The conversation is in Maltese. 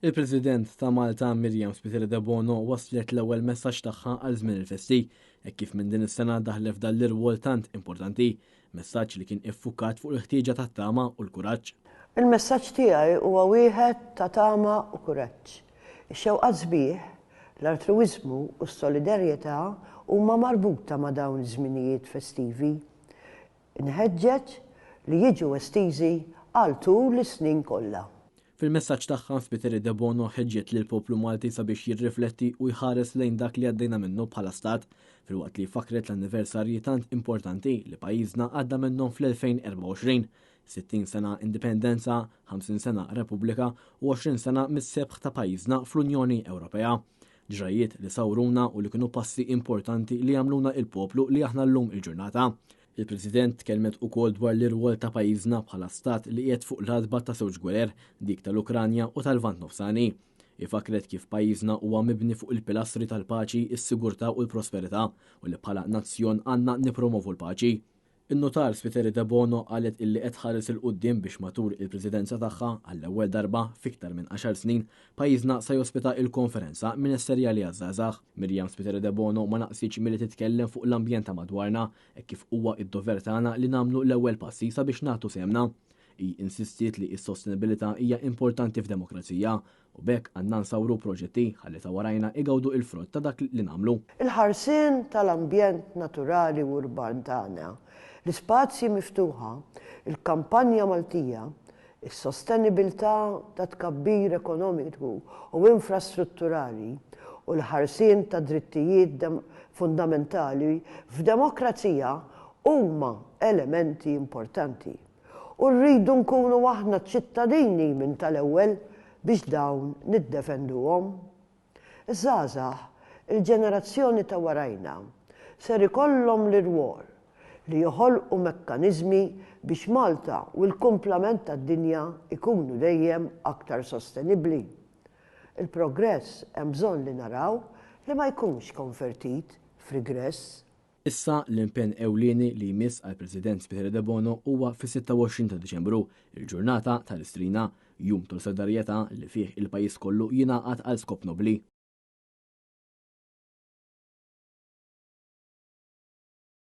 Il-President ta' Malta Myriam Spiteri Debono wasslet l-ewwel messaġġ tagħha għal żmien il-festi, hekk kif minn din is-sena daħlet f'dan l-irwol tant importanti, messaġġ li kien iffukat fuq il-ħtieġa tat-tama u l-kuraġġ. Il-messaġġ tiegħi huwa wieħed ta' tama u kuraġġ. Ix-xewqat sbieħ, l-altruwiżmu u s-solidarjetà huma marbuta ma' dawn iż-żminijiet festivi. Inħeġġeġ li jiġu estiżi għal tul is-snin kollha. Fil-messaġġ tagħha, Spiteri Debono ħeġġet lill-poplu Malti sabiex jirrifletti u jħares lejn dak li għaddejna minnu bħala stat, filwaqt li fakkret l-anniversarji tant importanti li pajjiżna għadda minnhom fl-2024, 60 sena Indipendenza, 50 sena Repubblika u 20 sena mis-sebħ ta' pajjiżna fl-Unjoni Ewropea. Ġrajjiet li sawruna u li kienu passi importanti li għamluna il-poplu li aħna llum il-ġurnata. Il-President tkellmet ukoll dwar l-irwol ta' pajjiżna bħala stat li qiegħed fuq l-għatba ta' żewġ gwerer, dik tal-Ukranja u tal-Lvant Nofsani. Hi fakkret kif pajjiżna huwa mibni fuq il-pilastri tal-paċi, is-sigurtà u l-prosperità u li bħala nazzjon għandna nippromovu l-paċi. In-Nutar Spiteri Debono qalet illi qed tħares 'il quddiem biex matul il-Presidenza tagħha, għall-ewwel darba f'iktar minn għaxar snin, pajjiżna se jospita il-Konferenza Ministerjali għaż-Żgħażagħ. Myriam Spiteri Debono ma naqsitx milli titkellem fuq l-ambjent ta' madwarna, hekk kif huwa d-dover tagħna li nagħmlu l-ewwel passi sabiex nagħtu sehemna. Hi insistiet li s-sostenibilità hija importanti f'demokrazija u b'hekk għandna nsawru proġetti ħalli ta' warajna igawdu il-frott ta' dak li nagħmlu. Il-ħarsien tal-ambjent naturali u urban tagħna, l-ispazji miftuħa, il-kampanja Maltija, is-sostenibilità ta' tkabbir ekonomiku u infrastrutturali u l-ħarsien tad-drittijiet fundamentali f'demokrazija huma elementi importanti. U rridu nkunu aħna ċ-ċittadini minn tal-ewwel biex dawn niddefenduhom. Iż-żgħażagħ, il-ġenerazzjoni ta' warajna, ser ikollhom l-irwol li joħolqu mekkaniżmi biex Malta u l-kumplament tad-dinja jkunu dejjem aktar sostenibbli. Il-progress hemm bżonn li naraw li ma jkunx konvertit f'rigress. Issa, l-impenn ewlieni li jmiss għall-President Spiteri Debono huwa fis-26 ta' Diċembru, il-ġurnata tal-Istrina, jum ta' solidarjetà li fih il-pajjiż kollu jingħaqad għal skop nobbli.